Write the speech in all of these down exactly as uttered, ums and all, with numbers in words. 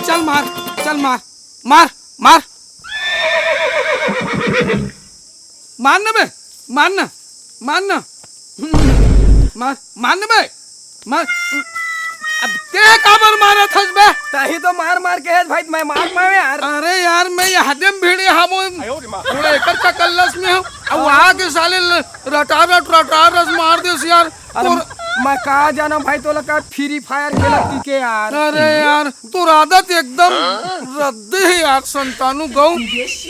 चल मार, चल मार, मार, मार। मार ना बे, मार ना, मार ना। मार, मार ना बे, मार। अब ते काबर मारत हस बे? तही तो मार मार के है भाई, मैं मार पावे यार। अरे यार, मैं ये हदेम भिड़े हमो। थोड़ा एकर चकल्लस में हूँ। अब वहाँ के साले ल-, रटा रट, रटा रस मार देस यार। अरे तोर मैं का जाना भाई, तोला का फ्री फायर खेलत टिके यार। अरे यार, तोर आदत एकदम रद्दी है यार, संतानु गऊ।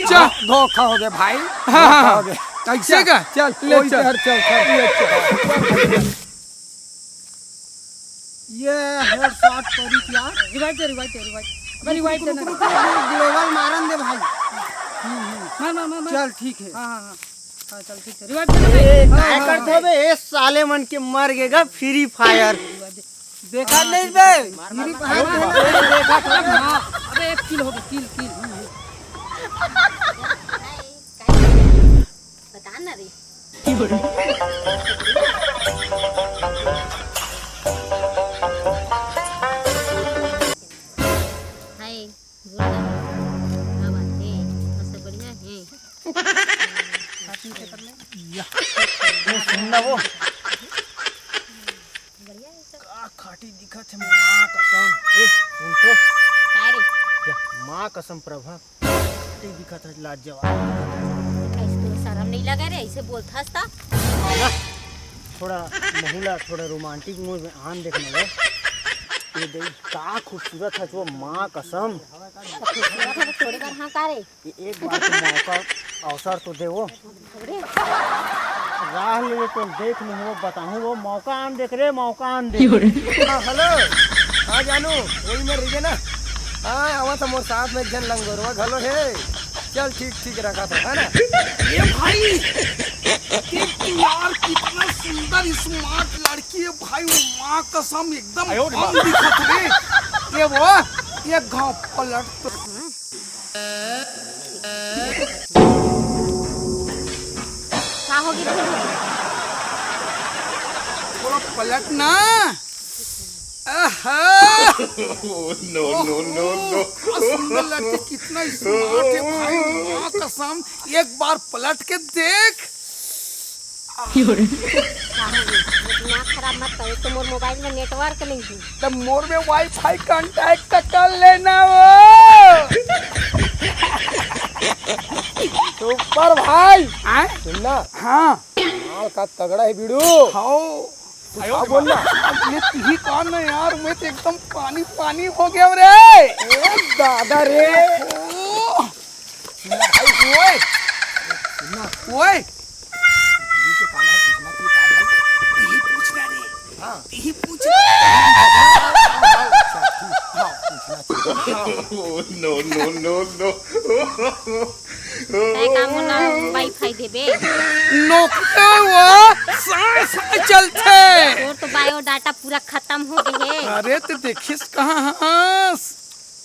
जा। धोखा हो गया भाई, हाँ, हाँ, धोखा हाँ। हो गया। ऐसे चल, का? चल, ले कोई चल। चढ़, चल, चढ़। ये चल। ये हेडशॉट पड़ी क्या? रिवाइव दे, रिवाइव दे, रिवाइव। अबे रिवाइव देना। ग्लोबल मारन दे भाई। मार, मार, मार, मार। चल, ठीक है। हाँ, हाँ, हाँ। हाँ, चल, ठीक है। रिवाइव देना ए, भाई। हाँ, काय हाँ, करत हाँ। हो बे? ए साले मन के मर गेगा फ्री फायर। रिवाइव दे। देखा हाँ, नहीं ठीक बे? है, ठीक है। मार, मार, मार, मार, मार। अबे, एक किल हो गया, किल, किल। बता ना रे। हाय, बोल ना। का बात है? और सब बढ़िया है? या। ए, सुन ना वो। बढ़िया है सब। का खाटी दिखत है, माँ कसम। ए, सुन तो। का रे? या, माँ कसम प्रभा। खाटी दिखत है, लाजवाब। ऐसे तो शर्म नहीं लगा रे, ऐसे बोलथस ता? ना, थोड़ा महूला, थोड़ा रोमांटिक मूड में आन देखना वो। ये देख, का खूबसूरत है वो, माँ कसम। खूबसूरत है, थोड़ी बार हाँ का रे? ये एक बार तो मौका, अवसर तो दे वो। अरे। राह ले तो देख नहीं वो, बताऊँ वो, मौका आन देख रे, मौका आन देख। हाँ, हेलो। हाँ, जानू, वही में रहिए ना। हाँ, आवा था मोर साथ में एक झन लंगोरवा घलो है। चल, ठीक, ठीक रखा था, है ना? ये भाई, देख तो यार, कितना सुंदर स्मार्ट लड़की है भाई, वो माँ कसम एकदम आयो रे बम माँ। दिखत रे। ये वो, ये गाँव पलट तो का होगे? थोड़ा पलट ना। आहा! Oh, no, no, no, no। ओहो, क्या सुंदर लड़की, कितना स्मार्ट है भाई, माँ कसम, एक बार पलट के देख। का होगे? दिमाग खराब मत कर, एक तो मोर मोबाइल में नेटवर्क नहीं है। तब मोर में वाईफाई कॉन्टैक्ट कर लेना वो। सुपर भाई। आय? सुन ना। हाँ। माल का तगड़ा है बीड़ू। हाँ। कुछ और बोल ना। अब ये तुही कौन है यार, मैं तो एकदम पानी पानी हो गया रे। ए दादा रे। ओ। सुन ना भाई, ओए। सुन ना। ओए। ये के काम है, पूछना की काम है। यही पूछ रहा रे। हाँ। यही पूछ रहा रे। हाँ, हाँ, हाँ, हाँ, पूछना चाहिए। Oh, no, no, no, no। तै का मोला वाईफाई देबे? नोकटा वो साय साय चलथे। तोर तो बायोडाटा पूरा खत्म हो गे हे। अरे, ते देखिस कहाँ हस?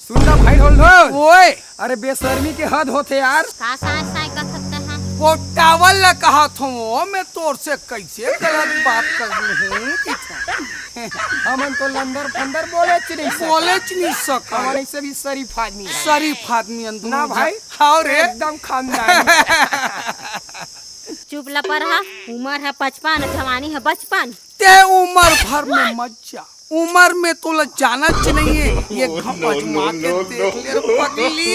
सुन ना भाई ढोलढोल। ओए। अरे बेशर्मी के हद होथे यार। का साय साय कथत हे? वो टावर ला कहत हूँ, ओ, मैं तोर से कैसे गलत बात कर लूँ कि हमन तो लंदर फंदर बोले च नहीं सकत। बोले च नहीं सकत। हमन ऐसे भी शरीफ आदमी है। शरीफ आदमी अंदर ना भाई। हाँ रे। एकदम खानदानी। चुप लपर हा, उमर है पचपन, जवानी है बचपन। ते उमर भर में मत जा, उमर में तोला जाना च नहीं है। ये घमच मार के देख ले रे पगली।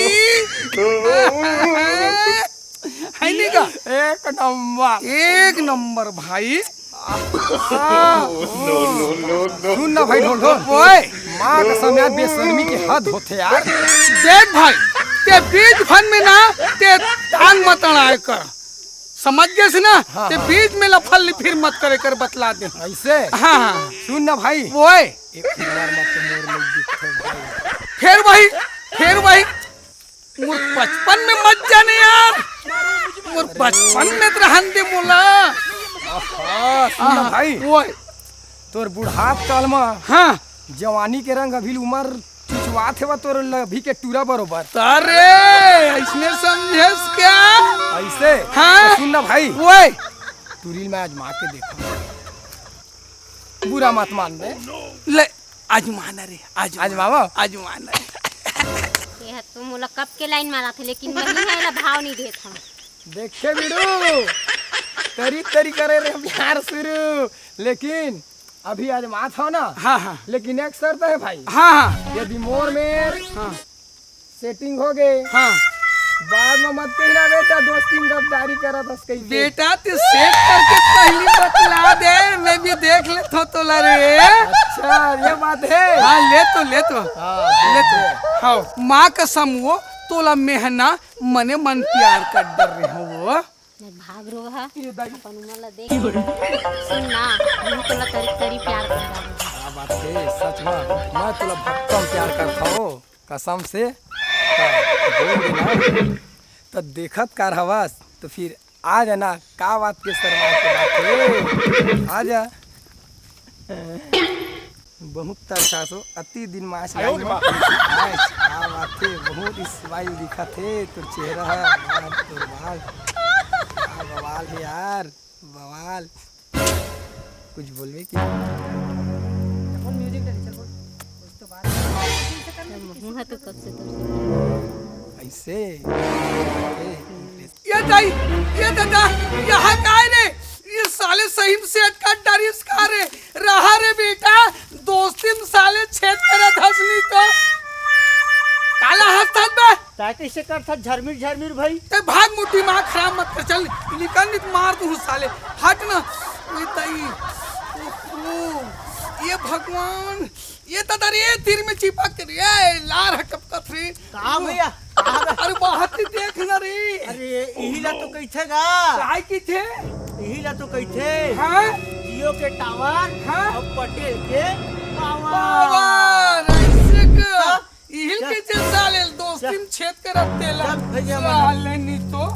है नहीं का? एक नंबर। एक नंबर भाई। सुन ना भाई ढोलढोल। ओए। माँ कसम यार, बेशर्मी के हद होथे यार। देख भाई, ते बीच भर में ना, ते टांग मत अड़ाए कर। समझ गेस ना? हाँ, ते हाँ। बीच में लफल फिर मत करे कर, बतला दे। ऐसे? हाँ, हाँ। सुन ना भाई। ओए। एक बार मत मोर में दिखे भाई। फिर वही, फिर वही। मोर बचपन में मत जाने यार, मोर बचपन में त रहन दे मोला। आहा, सुन ना हाँ, भाई, ओए। तोर बुढ़ात काल में हाँ। जवानी के रंग अभी उमर चुचवात हे वा तोर अभी के टूरा बरोबर। अरे, ऐसने समझेस क्या? ऐसे? हाँ। तो सुन ना भाई, ओए। तू रील में आजमा के देखा, बुरा मत मान बे। ले, आजमाना रे, आजमाना। आजमावा? आजमाना रे। ये ह तो मोला कब के लाइन मारत हे, लेकिन मैं ही है ला भाव नहीं देत हूँ। देखे बिड़ू, तरी तरी करे रे प्यार शुरू, लेकिन अभी आजमात हो ना। हाँ, हाँ। लेकिन एक शर्त है भाई। हाँ, हाँ। यदि मोर में हाँ। सेटिंग हो गए। हाँ। बाद में मत कही ना बेटा, दोस्ती में गद्दारी करत हस कही के। बेटा, तू सेट करके पहली बतला दे, मैं भी देख लेत हो तोला रे। अच्छा, ये बात है। हाँ, ले तो, ले तो। हाँ, ले तो। हाँ, माँ कसम वो तोला मेहना मने मन प्यार कर डर रहे हो वो। मैं भाग रो है। ये दाई। अपन उमर ला देख। सुन ना, हम तोला तरी तरी प्यार कर रहे हैं। क्या बात है, सच में मैं तोला भक्कम प्यार करता हूँ। कसम से। तो देखत कार हवस, तो फिर आ जाना, का बात के शर्मा के बात है? आ जा। बहुत तरसा सो, अति दिन मास आयो रे बाप। का बात है, बहुत स्माइल दिखत है तोर चेहरा है यार, तोर बाल। का बवाल है यार, बवाल। कुछ बोलबे कि? अपन म्यूजिक डाली, चल बोल। कुछ तो बात है। मुंह है तो कब से तोर ऐसे? ये दाई, ये दादा, यहाँ काय रे? ये साले सही में सेट कर डारिस का रे? रहा रे बेटा, दोस्ती में साले छेद करे धसनी तो। काला हंसत बे? तै कैसे करथा झरमिर झरमिर भाई? ते भाग, मोर दिमाग खराब मत कर, चल निकल, नहीं तो मार दूँ साले, हट ना। ये तई, ओहो, ये भगवान, ये तो दरे तीर में चिपक रे, लार ह टपकत रे। कहाँ भैया? कहाँ बे? अरे बाहर से देख ना रे। अरे इही ला तो कहिथे गा। काय कहिथे? इही ला तो कहिथे। हाँ? जियो के टावर हाँ? और पटेल के पावर। पावर, ऐसे का? हाँ? इहिल चल। के जे साले दोस्ती चल। में छेद करत तेला। चल भैया, साले नहीं तो।